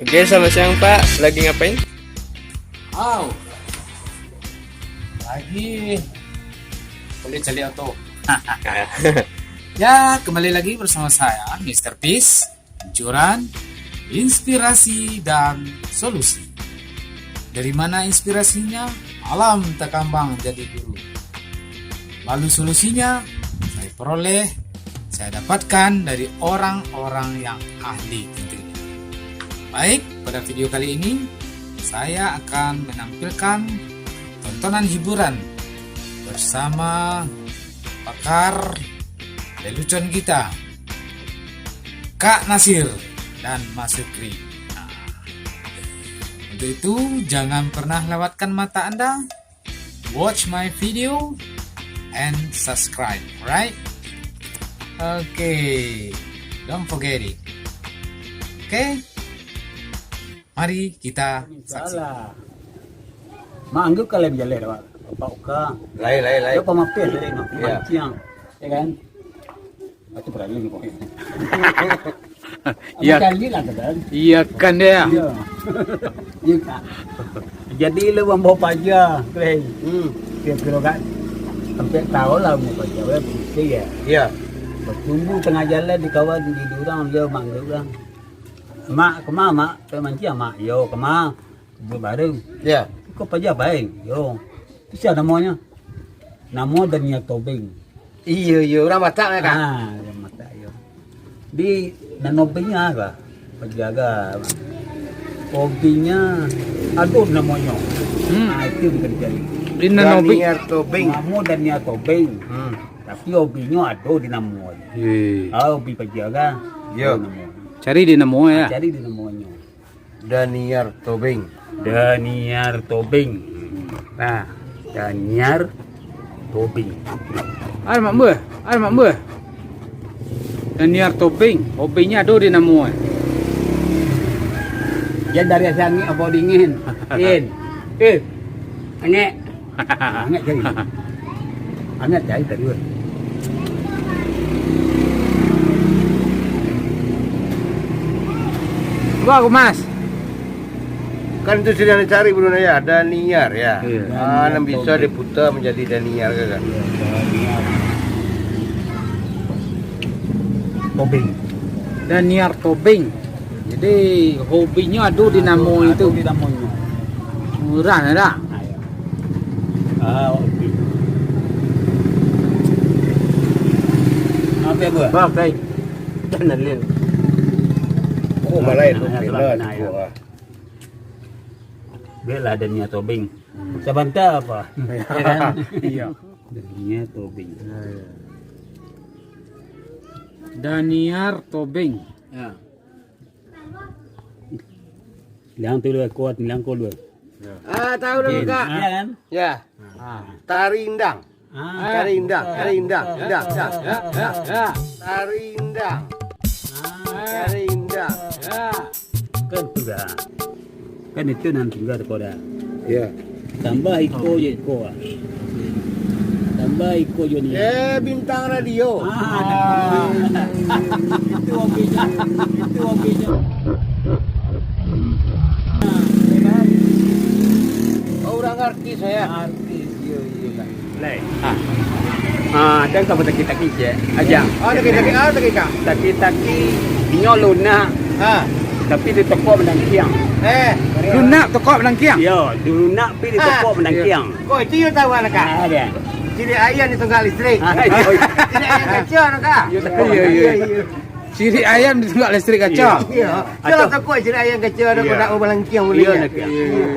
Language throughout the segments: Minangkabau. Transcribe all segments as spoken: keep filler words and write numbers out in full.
Oke, selamat siang, Pak. Lagi ngapain? Au. Lagi boleh cari oto. Ya, kembali lagi bersama saya, Mister Peace, Juran, Inspirasi dan Solusi. Dari mana inspirasinya? Alam takambang jadi guru. Lalu solusinya, saya peroleh, saya dapatkan dari orang-orang yang ahli tentunya. Baik, pada video kali ini, saya akan menampilkan tontonan hiburan bersama pakar lelucon kita, Kak Nasir dan Mas Sukri. Nah, untuk itu, jangan pernah lewatkan mata Anda. Watch my video and subscribe, right? Oke, don't forget it. Oke, mari kita saksikan. Salah. Mak anggap kalau berjalan, Pak. Bapak Uka. Lain, lain, lain. Dia pemapis dari mak-, Ya. mancing. Ya kan? Itu berani ni, pokoknya. Iya. Abang janji lah, kan? Iya kan dia. Iya. Iya, Kak. Jadi, lu mambawa paja, Kleng. Hmm. Kira-kira, Kak, sampai tahu lah mambawa paja, weh, begitu ya. Iya. Bertumbuh tengah jalan di kawan, di durang, dia manggil orang. "Mak, kemana, Mak?" "Pai mancing, Mak." "Yo, kemana?" Duduak bareng. Ya. Iko paja bae. Yo. Tu sia namonyo? Namo Daniel Tobing. Iyo, iyo, urang Batak, ya, Kak? Ah, urang Batak, yo. Di nan hobinyo apa? Paja. Hobinyo ado namonyo. Hmm. Ah, itu bukan cari. Di nan hobi. Daniel Tobing. Namo Daniel Tobing. Hmm. Tapi hobinyo ado di namo. Ye. Ah, hobi paja. Yo. Ado namo. Cari di namo, ya? Ah, cari di namonyo. Daniar Tobing. Daniar Tobing. Nah, Daniar Tobing. Ai, mak mbuah, ai, mak mbuah. Daniar Tobing, hobinyo ado di namo, eh. Jan dari asa angek apo dingin. In. Eh. Angek. Angek cari. Angek cari tadi, weh. Wah, Mas. Kan itu sudah dicari, Bro, ya. Daniar, ya. Iya. Ah, nan bisa diputar menjadi Daniar, kan? Iya, Daniar. Tobing. Daniar Tobing. Jadi, hobinyo ado di namo itu. Ado di namonyo. Murah, ya, dak? Ah, ya. Ah, oke. Apa, Bu? Bang, baik. Jangan lihat. Oh, malah itu. Nah, ya, benar, nah, ya. Wah. Biarlah Daniar Tobing. Sabanta apa? Ya kan? Iya. Daniar Tobing. Ya, ya. Daniar Tobing. Ya. Liang tu dulu, kuat, liang ko dulu. Ah, tahu dulu, Kak. Iya kan? Ya. Ah. Tari Indang. Ah, tari Indang, bukan, tari Indang, bukan. Indang, Indang, ya, ya, ya. Tari Indang. Ah. Tari Indang. Ya. Kan tu dah. Kan itu nan tinggal ko dah. Ya. Tambah iko jo iko, ah. Tambah iko jo ni. Eh, bintang radio. Ah. Itu hobinya. Itu hobinya. Oh, urang artis, ya? Artis, iya, iya, Kak. Lai. Ah. Ah, dan ka bataki-taki, cek. Aja. Ah, taki-taki, ah, taki-taki. Taki-taki, inyo lunak. Ah. Tapi ditokok manangkiang. Eh. Lunak tokok manangkiang? Yo, lunak pi ditokok manangkiang. Kok itu yo tahu, anak, Kak? Ah, dia. Ciri ayam ditunggak listrik. Ah, iya. Ciri ayam kaca, anak, Kak. Iya, iya, iya. Ciri ayam ditunggak listrik kaca. Iya. Iya. Atau takut ciri ayam kaca, ada kodak babalangkiang boleh. Iya, nak.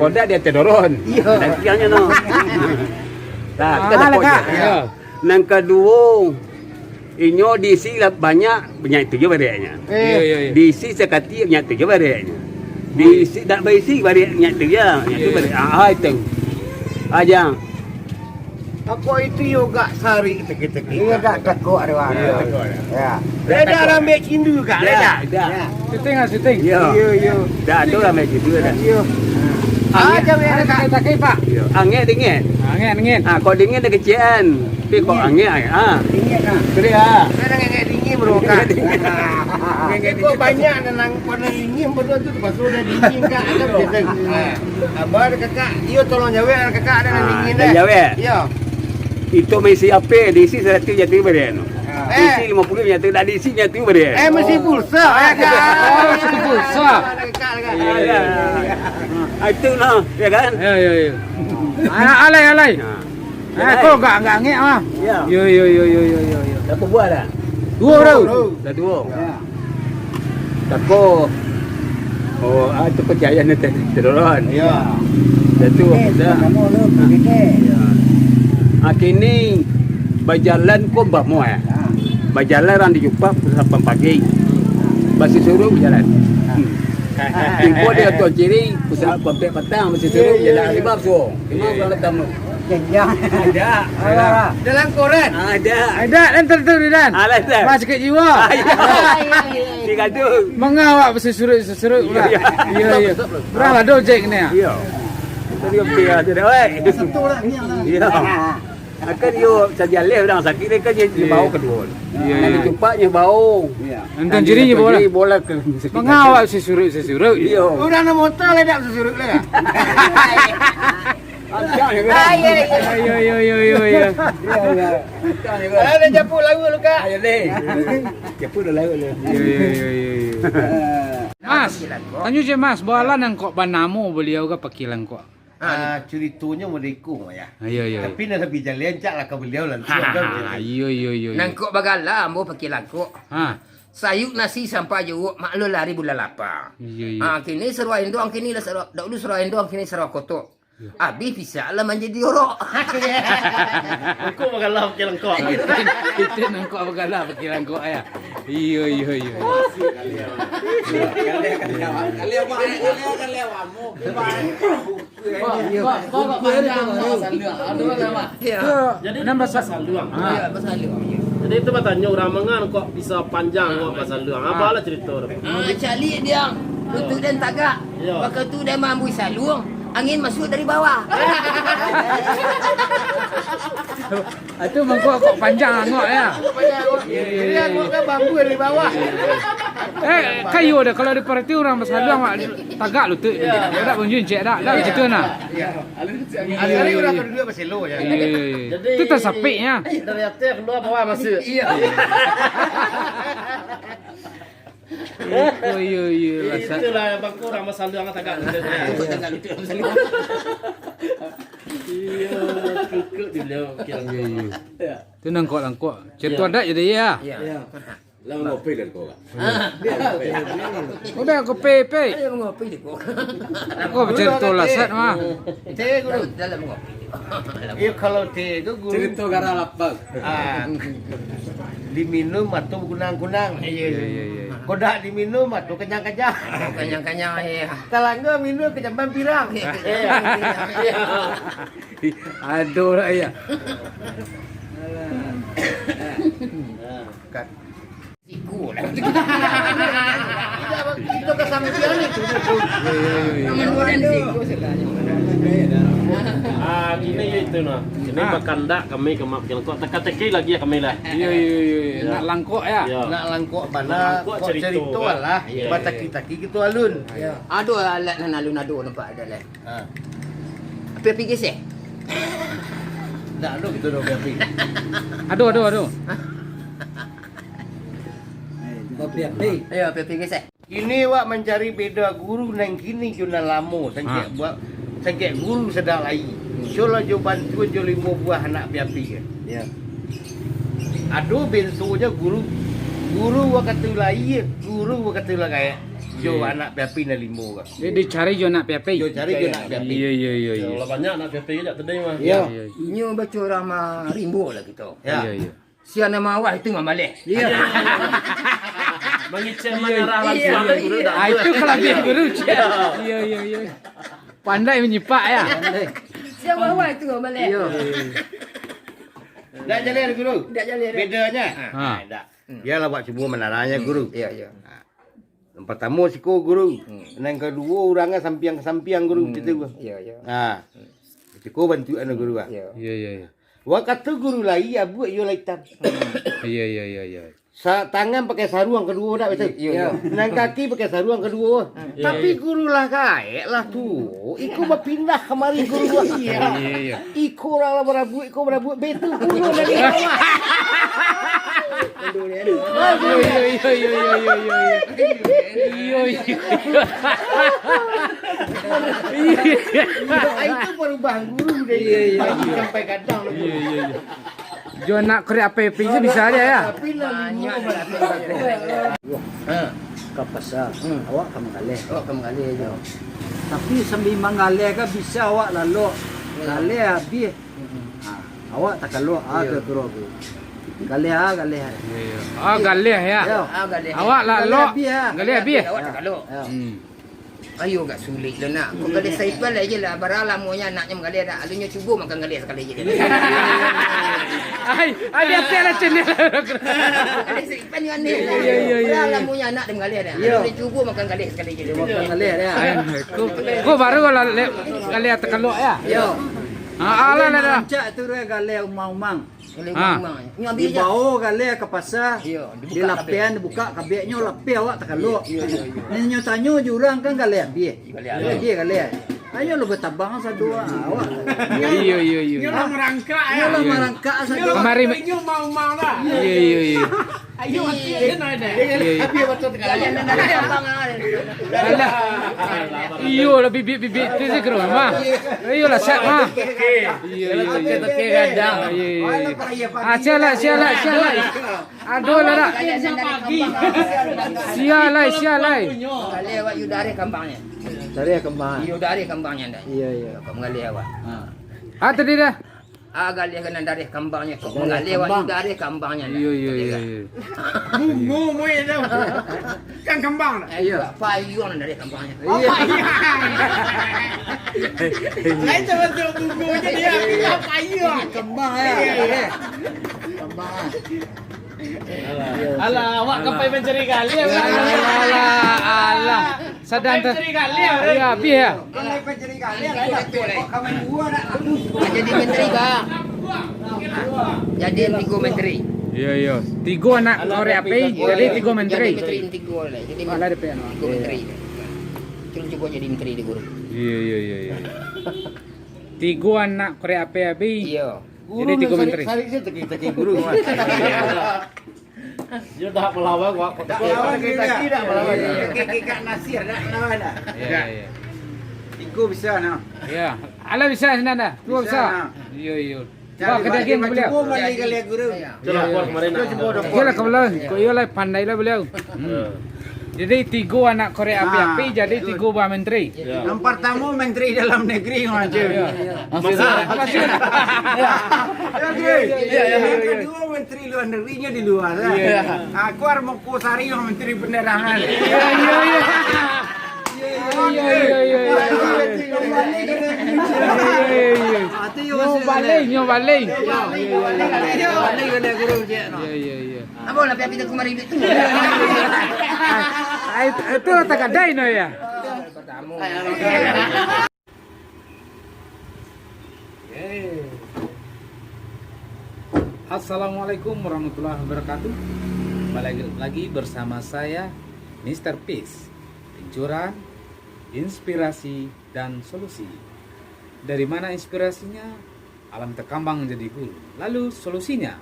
Kodak di ateh doron. Iya. Langkiangnyo no. Nah, kita dapat Kak. Iya. Nan kaduo, inyo diisi lah banyak, banyak itu je bareknyo. Eh. Iya, iya, iya. Diisi sakatiak, banyak itu je bareknyo. Diisi, tak baisi barek, banyak itu je, banyak itu barek. Ah, itu. Aja. Ako itu yo gak sarik teki-teki. Iya, gak tekuk ada. Iya, tekuk ada. Ya. Beda rambut cindu, Kak, beda. Beda. Syuting lah, syuting. Iya. Iya, iya. Dah, tu rambut cindu dah. Iya. Ah, jauah, Kak. Sakit, Pak. Yo, angek dingin. Angek dingin. Ah, kok dingin dah kecil kan. Tapi kok angek, angek. Ah. Dingin, ah. Sudah, ah. Kan angek dingin, bro, Kak. Angek dingin. Kok banyak nan, nan, kok nan dingin, betul tu, pasal dah dingin, Kak. Ada betul. Ah. Abah ada Kakak, iyo tolong jawab, Kakak ada nan dingin dah. Jawab. Iyo. Itu mah isi apa? Diisi saratus jatuh barian. Ah. Isi lima puluh jatuh, dah diisi jatuh barian. Eh, mesti pulsa, ya, Kak? Oh, mesti pulsa. Ada Kakak, ada Kakak. Iya, iya. Ah, itu nah, ya kan? Iya, iya, iya. Alah, alai, alai. Nah. Ah, kok gak, gak angek, ah? Iya. Yo, yo, yo. Dah berbuah dah? Dua, bro. Dah dua. Ya. Tako. Oh, ah, tu percaya ni teh, turun. Ya. Dah tu, dah. Sama lu, begitu. Ya. Ah, kini bajalan ko bamo, eh. Ya. Bajalan rang di Jupak, pukul lapan pagi. Basuruik bajalan. Hmm. Info di Atuan Ciri, pukul ampek patang, basuruik bajalan. Lima so. Lima orang datang tu. Janjang. Ada. Alah. Dalam koran. Ada. Ada, dan tentu, Dan. Alah, dah. Mas sakit jiwa. Ah, iya. Tiga tu. Mangawak basuruik-suruik pula. Iya, iya. Iya, iya. Stop, stop, stop. Berang lah dojek ni, ah. Iya. Tadi okey lah, tu dah, oi. Satu orang ni lah. Iya. Akan yo sajaleh orang sakit ni kan, dia, dia bawa kedua. Iya, iya. Nanti cepat dia bawa. Iya. Atuan Ciri dia bawa lah. Bawa lah ke. Mangawak basuruik-suruik. Iya. Orang nak motor lah, tak basuruik lah. Ancang juga. Ah, iya, iya. Iya, iya, iya, iya, iya. Iya, iya. Ancang juga. Alah, dah capuk laut lu, Kak. Ayo deh. Capuk dah laut lu. Iya, iya, iya, iya, iya. Mas, tanyo je, Mas, baa lah nan kok banamo baliau ka Pakilan kok? Ah, curitonyo model iko, ya. Ah, iya, iya, iya. Tapi nan labiah jaleh, ancak lah ka baliau lah. Ha, ha, ha, iya, iya, iya, iya. Nan kok bagala ambo Pakilan kok. Ha. Sayuik nasi sampai jauah, maklun lah ari bulan lapa. Iya, iya. Ah, kini saruah induang, kini lah saruah, dahulu saruah induang, kini saruah kotok. Abih pisak lah manjadi orok. Engkau bagala Pakilan kok. Itu, itu nangkok bagala Pakilan kok, ya. Iyo, iyo, iyo. Iyo. Jadi, nan basaluang. Ah. Jadi, itu batanyo urang mangan kok bisa panjang kok basaluang. Apalah cerita tu? Ah, caliak dia. Lutut den tagak. Iyo. Wakatu den maambuih saluang, angin masuak dari bawah. Itu mangkok kok panjang angok, ya. Jadi, angok kan bambu dari bawah. Eh, kayo dah, kalau diparati urang basaluang, wak, tagak lutut. Iyo. Dak banjun cek dak, dak gitu nah. Iyo. Alun urang kaduduak baselo, ya. Iyo, iyo, iyo. Jadi, itu tasapik, ya. Dari atas keluar, bawah masuk. Iyo. Iyo, iyo, iyo, lah, sa- Itulah yang bangko urang basaluang tagak lutut. Iyo, kukuk di beliau, kira-kira. Iyo, iyo. Itu nangkok-nangkok. Cerita adat jadi, ya? Iyo. Lah mangopi lah kau, Kak. Ah. Udah kopi, Pi. Ayo mangopi di kau. Kau bacarito lah, Sat, mah. Teh, Guru. Dalam mangopi. Iyo, kalau teh tu, Guru. Cerita garah lapang. Ah. Diminum, mato bakunang-kunang. Iyo, iyo, iyo. Kok dak diminum, mato kanyang-kanyang. Kanyang-kanyang, iyo. Talangga minum, kajamban pirang. Iyo. Ado lah, ya. Alah. Kat. Siku lah. Kita kasam dia ni tu. Aman dua dan siku sebenarnya. Ah, kini yo itu nah. Kini bakandak kami ka Mak Pakilan kok. Teka-teki lagi ya kami lah. Iyo, iyo, iyo. Nak langkok ya? Nak langkok bana. Langkok kok cerita cerita lah. Iyo. Bataki-taki gitu alun. Ado alat nan alun ado nampak ado lah. Ha. Api-api geseh. Ndak ado gitu doh api-api. Ado, ado, ado. Api-api. Ayo, api-api geseh. Kini wak mancari beda guru nan kini jo nan lamo, sangkek buah, sangkek guru sadak lai. Insyaallah jo bantuan jo limo buah anak api-api. Ya. Ado bensonyo guru, guru wakatu lai, guru wakatu lah gaek. Jo anak api-api nan limo ka. Jadi dicari jo anak api-api. Yo, cari jo anak api-api. Iyo, iyo, iyo, iyo. Lah banyak anak api-api jak tadi mah. Iyo. Iyo, iyo. Inyo baco urang mah rimbo lah kito. Ya. Iyo, iyo. Sia nan mawah itu mambaleh. Iyo. Mangicek manyarah langsung. Iyo, iyo. Ah, itu kalabihan guru, cik. Iyo, iyo, iyo. Pandai manyipak ya. Sia mawah itu mambaleh. Iyo. Ndak jaleh guru. Ndak jaleh. Bedanya. Ha. Ndak. Biarlah wak cubo manarangnya guru. Iyo, iyo. Ha. Nan partamo siko guru, hmm, nan kaduo urang sampiang ka sampiang guru, hmm, gitu. Iyo, iyo. Nah, hmm, siko bantuak anu guru, ah. Iyo. Iyo, iyo, iyo. Wakatu guru lai abuak iyo laitan. Iyo, iyo, iyo, iyo. Sa-, tangan pakai saruang kaduo dak, betul? Iyo, iyo. Nan kaki pakai saruang kaduo. Iyo, tapi iyo, guru lah gaek lah tu. Iko bapindah kamari guru. Iyo, iyo, iyo. Iko urang lah barabuik, iko barabuik, betul pulo dari bawah. Aduh, iyo, iyo, iyo, iyo, iyo. Iyo, iyo. Itu perubahan guru dari pagi sampai gadang. Iyo, iyo, iyo. Jo anak korek api-api tu bisa aja, ya? Tapi lah limo. Banyak lah. Ha. Ka pasa, hmm, awak ka manggaleh. Awak ka manggaleh je. Tapi sambil manggaleh kan bisa awak lalok. Hmm. Galeh abih. Hmm. Ha, awak takalok, ah, iyo, ka kuro tu. Galeh, ah, galeh. Iyo, iyo. Ah, galeh, ya. Yo. Ah, galeh. Awak lalok, galeh abih, ah. Galeh abih. Awak takalok. Yo. Hmm. Ayo, agak sulik lo nak. Kok galeh Saipan lah je lah. Bara lamonyo anaknyo manggaleh dak. Alun nyo cubo makan galeh sakali je. Ai, ai, dia tiada channel. Galeh Saipan ni aneh. Iyo, iyo, iyo, iyo. Bara lamonyo anak dia manggaleh dak. Iyo. Alun nyo cubo makan galeh sakali je. Makan galeh dak. Ai, ko, ko baru lah le-, galeh takalok ya. Iyo. Ha, alah, alah, alah. Rancak tu dia galeh umang-umang. Galeh umang-umang. Nyo abih je. Dibawo galeh ka pasa. Iyo, dibuka kabek. Dilapehan, dibuka kabeknyo, lapeh awak takalok. Iyo, iyo, iyo. Nyo tanyo jo urang kan galeh abih. Galeh abih. Abih galeh. Ayo lo batabang sado, ah, awak. Iyo, iyo, iyo. Nyo lah marangkak, nyo lah marangkak sado. Kamari nyo umang-umang lah. Iyo, iyo, iyo. Ayo, iyo, iyo. Iyo, iyo. Abih batua takalok. Galeh nan dari kambang, ah. Alah. Iyo lah, bibik-bibik tu je ke rumah. Iyo lah, siap, mah. Iyo, iyo, iyo. Toke-toke gadang. Iyo, iyo, iyo. Ah, siap lah, siap lah, siap lah. Aduh lah dak. Siap lai, siap lai. Galeh awak yu dareh kambangnyo. Dareh kambang. Iyo, dareh kambangnyo dak. Iyo, iyo. Kok manggaleh awak. Ha. Ah, tadi dah. Ah, galeh ka nan dareh kambangnyo. Kok manggaleh awak yu dareh kambangnyo dak. Iyo, iyo, iyo, iyo. Bungo muai dah. Kan kambang dah. Iyo. Payuang nan dareh kambangnyo. Iyo. Lain tu bantuak bungo je dia. Payuang. Kambang, ya. Iyo, iyo. Kambang. Alah, awak ka pai mancari galeh. Alah, alah, alah. Sadang ka pai mancari galeh, iyo, abih ya. Ka pai mancari galeh, lah, dah, kok ka main buah dah. Jadi menteri, Bang. Jadi tigo menteri. Iyo, iyo. Tigo anak korek api, jadi tigo menteri. Jadi menteri tigo lah. Jadi tigo menteri. Cubo, cubo jadi menteri di guru. Iyo, iyo, iyo, iyo. Tigo anak korek api abih. Iyo. Jadi tigo menteri. Sarik-sarik sajo, teki-teki guru. Yo dah melawan, wak. Dah melawan, kita tidak melawan. Kikak Nasir dah melawan dah. Iyo, iyo, iyo. Tigo bisa nah. Iyo. Alah bisa sinan dah. Duo bisa. Iyo, iyo. Wah, kadagian baliau. Cubo baliak galeh guru. Iyolah, ka baliau. Kok iyolah, pandailah baliau. Hmm. Jadi, tigo anak korek api-api, jadi tigo buah menteri. Nan partamo menteri dalam negeri, macam. Iyo. Maksud. Maksud. Nan kaduo menteri luar negerinyo di luar, kan? Iyo. Aku Armoko Sari, menteri penerangan. Iyo, iyo, iyo. Iyo, iyo, iyo, iyo, iyo. Iyo, iyo. Nyo baliak, nyo baliak. Iyo, iyo, iyo. Iyo, iyo, iyo. Apo lah, api-api tu kamari duit tu. Ai, itu takadai no ya. Assalamualaikum warahmatullahi wabarakatuh. Balik lagi bersama saya, Mister Peace. Pincuran, inspirasi, dan solusi. Dari mana inspirasinya? Alam takambang jadi guru. Lalu solusinya?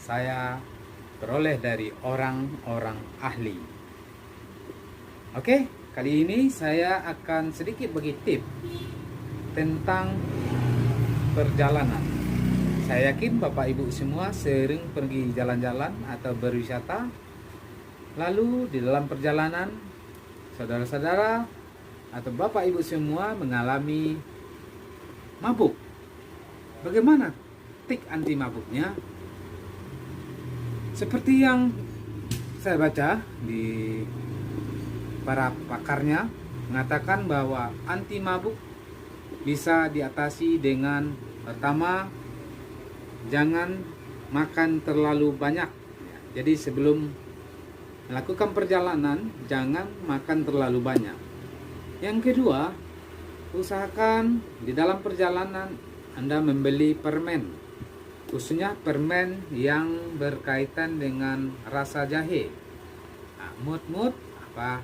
Saya peroleh dari orang-orang ahli. Oke, kali ini saya akan sedikit bagi tip tentang perjalanan. Saya yakin Bapak Ibu semua sering pergi jalan-jalan atau berwisata. Lalu di dalam perjalanan, saudara-saudara atau Bapak Ibu semua mengalami mabuk. Bagaimana trik anti mabuknya? Seperti yang saya baca di para pakarnya mengatakan bahwa anti mabuk bisa diatasi dengan, pertama, jangan makan terlalu banyak. Jadi sebelum Melakukan perjalanan, jangan makan terlalu banyak. Yang kedua, usahakan di dalam perjalanan Anda membeli permen, khususnya permen yang berkaitan dengan rasa jahe. Nah, mut-mut apa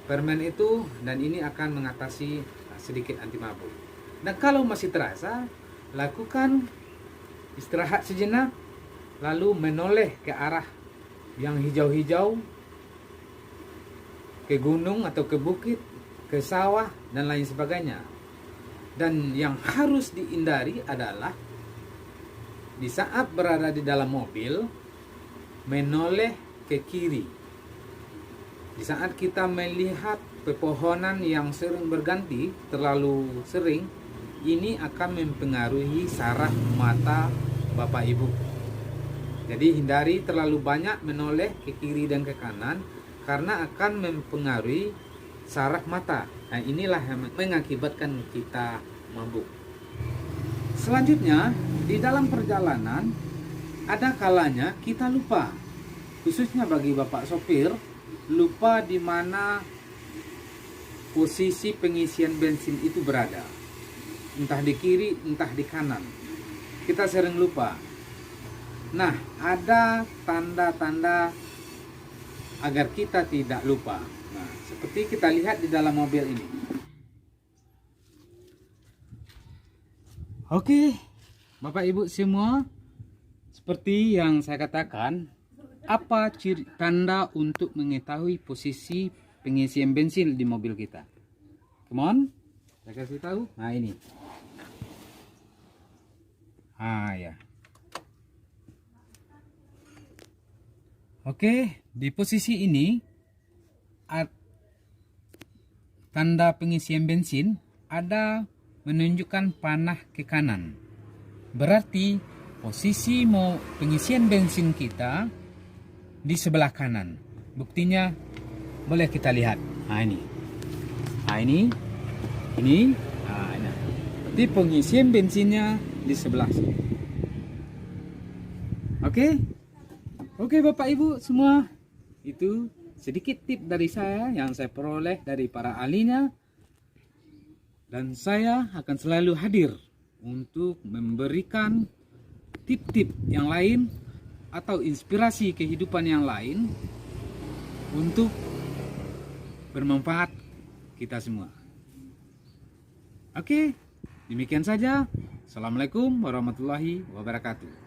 permen itu, dan ini akan mengatasi, nah, sedikit anti mabuk. Dan kalau masih terasa, lakukan istirahat sejenak, lalu menoleh ke arah yang hijau-hijau, ke gunung atau ke bukit, ke sawah, dan lain sebagainya. Dan yang harus dihindari adalah di saat berada di dalam mobil, menoleh ke kiri. Di saat kita melihat pepohonan yang sering berganti, terlalu sering, ini akan mempengaruhi saraf mata Bapak Ibu. Jadi, hindari terlalu banyak menoleh ke kiri dan ke kanan, karena akan mempengaruhi saraf mata. Nah, inilah yang mengakibatkan kita mabuk. Selanjutnya, di dalam perjalanan, ada kalanya kita lupa, khususnya bagi bapak sopir, lupa di mana posisi pengisian bensin itu berada. Entah di kiri, entah di kanan. Kita sering lupa. Nah, ada tanda-tanda agar kita tidak lupa. Nah, seperti kita lihat di dalam mobil ini. Oke, Bapak Ibu semua, seperti yang saya katakan, apa ciri tanda untuk mengetahui posisi pengisian bensin di mobil kita? Come on, saya kasih tahu. Nah, ini. Ah, ya. Oke, di posisi ini, at-, tanda pengisian bensin ada menunjukkan panah ke kanan. Berarti posisi mau pengisian bensin kita di sebelah kanan. Buktinya, boleh kita lihat. Nah, ini. Nah, ini. Ini. Nah, ini. Berarti pengisian bensinnya di sebelah sini. Oke? Oke, Bapak Ibu semua, itu sedikit tip dari saya yang saya peroleh dari para ahlinya. Dan saya akan selalu hadir untuk memberikan tip-tip yang lain atau inspirasi kehidupan yang lain untuk bermanfaat kita semua. Oke, demikian saja. Assalamualaikum warahmatullahi wabarakatuh.